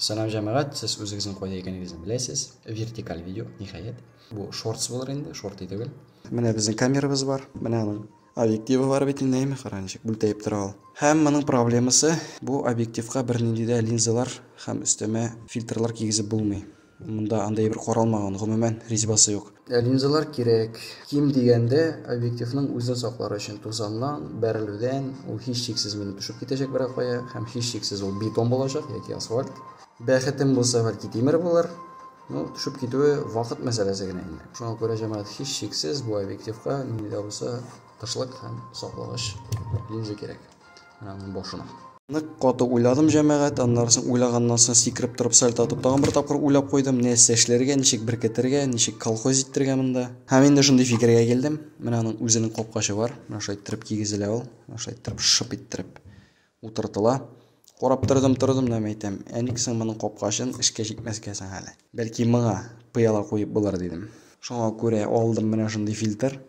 Сәлам, җәмәгать, сез үзегезнең кайда икәнегезне беләсез. Вертикаль видео, ниһаять. Бу шортс булыр инде, шорты түгел. Менә безнең камерабыз бар. Менә аның объективы бар бит инде, әйме, кара ничек бүлтәеп тора ул. Һәм моның проблемасы, бу объективка бернинди дә линзалар һәм өстәмә фильтрлар кигезеп булмый. Монда андый бер каралмаган, гомумән, резьбасы юк. Ә линзалар кирәк. Ким дигәндә, объективның үзен саклар өчен тузаннан, бәрелүдән, ул һичшиксез мине төшеп китәчәк берәр кая, һәм һичшиксез ул бетон булачак яки асфальт. Бәхетем булса, бәлки тимер булыр. Ну, төшеп китүе вакыт мәсьәләсе генә инде. Шуңа күрә, җәмәгать, һичшиксез бу объективка нинди дә булса тышлык һәм саклагыч линза кирәк. Менә аның башына. Нык каты уйладым, җәмәгать, аннары соң уйлаганнан соң сикереп торып сальто атып тагын бер тапкыр уйлап куйдым, нәрсә эшләргә, ничек беркетергә, ничек колхоз иттерергә монда. Һәм инде шундый фикергә килдем, менә аның үзенең капкачы бар, менә шулай иттереп кигезелә ул, менә шулай иттереп шып иттереп утыртыла. Карап тордым, тордым да әйтәм, ә ник соң моның капкачын эшкә җитмәскә соң әле? Бәлки моңа пыяла куеп булыр дидем. Шуңа күрә алдым менә шундый фильтр.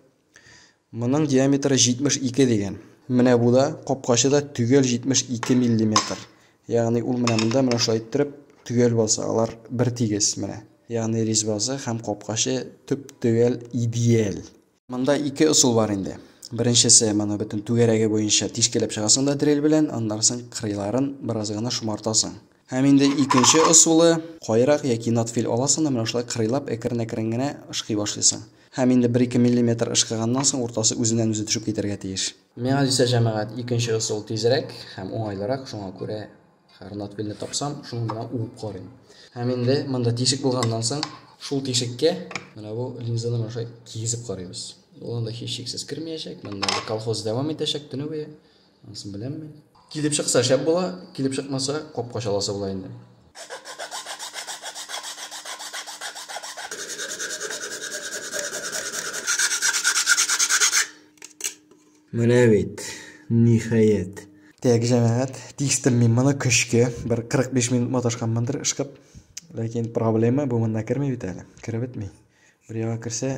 Моның диаметры 72 дигән. Менә бу да, капкачы да төгәл 72 миллиметр. Ягъни ул менә монда менә шулай иттереп төгәл баса. Алар бер тигез менә. Ягъни резьбасы һәм капкачы төп-төгәл идеаль. Монда ике ысул бар инде. Беренчесе, моны бөтен түгәрәге буенча тишкәләп чыгасың да дрель белән, аннары соң кырыйларын бераз гына шомартасың. Һәм инде икенче ысулы, кайрак яки надфиль аласың да менә шулай кырыйлап әкрен-әкрен генә ышкый башлыйсың. Һәм инде бер-ике миллиметр ышкыганнан соң уртасы үзеннән-үзе төшеп китәргә тиеш. Миңа дисә, җәмәгать, икенче ысул тизрәк һәм уңайлырак, шуңа күрә хәзер надфильне тапсам, шуның белән уып карыйм. Һәм инде монда тишек булганнан соң, шул тишеккә менә бу линзаны менә шулай кигезеп карыйбыз. Ул анда һичшиксез кермәячәк, монда колхоз дәвам итәчәк төне буе. Анысын беләм мин. Килеп чыкса шәп була, килеп чыкмаса капка чаласы була инде. Менә бит, ниһаять. Так, җәмәгать, тиштем мин моны көчкә. Бер 45 минут маташканмындыр ышкып. Ләкин проблема бу монда керми бит әле. Кереп бетми. Бер яга керсә,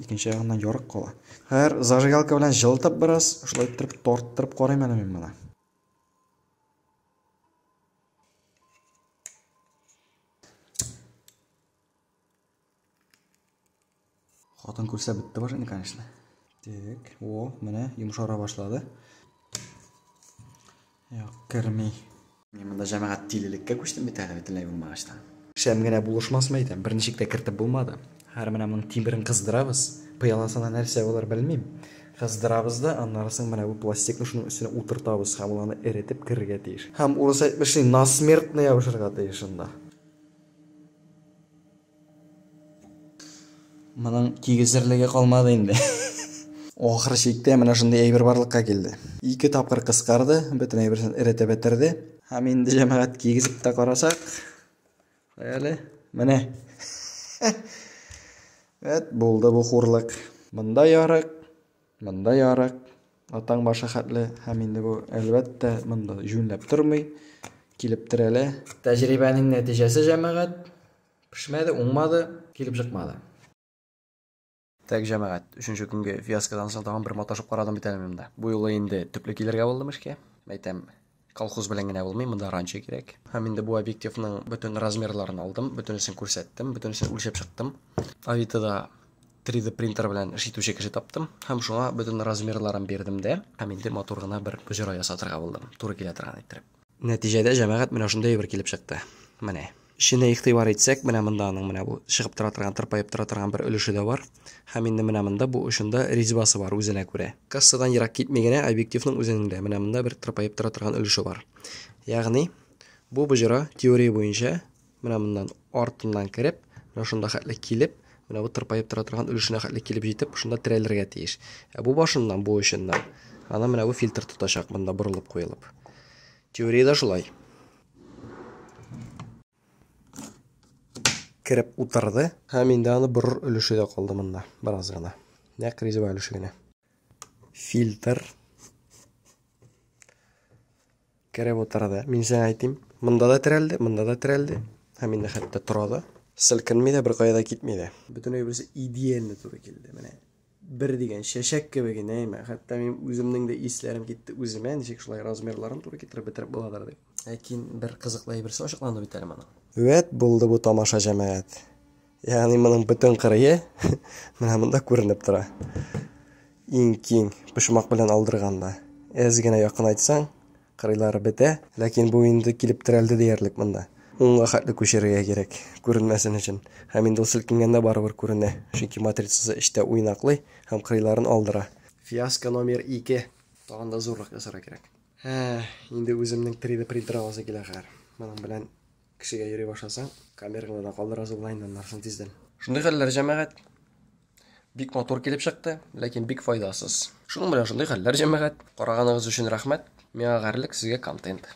икенче ягыннан ярык кала. Хәер, зажигалка белән җылытып бераз, шулай иттереп тарттырып карыйм әле мин моны. Хатын күрсә бетте баш инде, конечно. Так, о, менә йомшара башлады. Юк, керми. Мин монда, җәмәгать, тилелеккә күчтем бит әле бөтенләй булмагачтан. Шәм генә булышмасмы әйтәм, берничек тә кертеп булмады. Хәер, менә моның тимерен кыздырабыз. Пыяласына нәрсә булыр, белмим. Кыздырабыз да, аннары соң менә бу пластикны шуның өстенә утыртабыз һәм ул аны эретеп керергә тиеш. Һәм урыс әйтмешли, насмертно ябышырга тиеш шунда. Моның кигезерлеге калмады инде. Ахыр чиктә менә шундый әйбер барлыкка килде. Ике тапкыр кыскарды, бөтен әйберсен эретеп бетерде. Һәм инде, җәмәгать, кигезеп тә карасак, әле менә. Әт булды бу хурлык. Монда ярык, монда ярык. Атаң башы хәтле һәм инде бу әлбәттә монда җүнләп тормый. Килеп терәлә. Тәҗрибәнең нәтиҗәсе, җәмәгать, пешмәде, уңмады, килеп чыкмады. Так, җәмәгать, өченче көнге фиаскодан соң тагын бер маташып карадым бит әле мин монда. Бу юлы инде төпле килергә булдым эшкә. Әйтәм, колхоз белән генә булмый, монда ранчо кирәк. Һәм инде бу объективның бөтен размерларын алдым, бөтенесен күрсәттем, бөтенесен үлчәп чыктым. Авитода 3D принтер белән эш итүче кеше таптым һәм шуңа бөтен размерларын бирдем дә, һәм инде матур гына бер боҗра ясатырга булдым, туры килә торган иттереп. Нәтиҗәдә, җәмәгать, менә шундый әйбер килеп чыкты. Менә. Эченә игътибар итсәк, менә монда аның менә бу чыгып тора торган, тырпаеп тора торган бер өлеше дә бар. Һәм инде менә монда бу очында резьбасы бар үзенә күрә. Кассадан ерак китми генә объективның үзенең дә менә монда бер тырпаеп тора торган өлеше бар. Ягъни, бу боҗра теория буенча менә моннан артыннан кереп, менә шунда хәтле килеп, менә бу тырпаеп тора торган өлешенә хәтле килеп җитеп, шунда терәлергә тиеш. Ә бу башыннан, бу очыннан аны менә бу фильтр тотачак монда борылып куелып. Теориядә шулай. Кереп утырды. Һәм инде аны борыр өлеше дә калды монда, бераз гына. Нәкъ резьба өлеше генә. Фильтр кереп утырды. Мин сиңа әйтим, монда да терәлде, монда да терәлде. Һәм инде хәтта тора да. Селкенми дә, беркая да китми дә. Бөтен әйберсе идеально туры килде. Менә бер дигән чәчәк кебек инде, әйме. Хәтта мин үземнең дә исләрем китте үземә, ничек шулай размерларын туры китереп бетереп буладыр дип. Ләкин бер кызыклы әйберсе ачыкланды бит әле моның. Вәт булды бу тамаша, җәмәгать. Ягъни моның бөтен кырые менә монда күренеп тора. Иң киң почмак белән алдырганда. Әз генә якынайтсаң, кырыйлары бетә, ләкин бу инде килеп терәлде диярлек монда. Уңга хәтле күчерергә кирәк, күренмәсен өчен. Һәм инде ул селкенгәндә барыбер күренә, чөнки матрицасы эчтә уйнаклый һәм кырыйларын алдыра. Фиаско номер 2. Тагын да зуррак ясарга кирәк. Ә, инде үземнең 3D принтер аласы килә хәзер. Моның белән кешегә йөри башласаң, камераңны да калдырасы була инде аннан соң тиздән. Шундый хәлләр, җәмәгать. Бик матур килеп чыкты, ләкин бик файдасыз. Шуның белән шундый хәлләр, җәмәгать. Караганыгыз өчен рәхмәт. Миңа гарьлек, сезгә контент.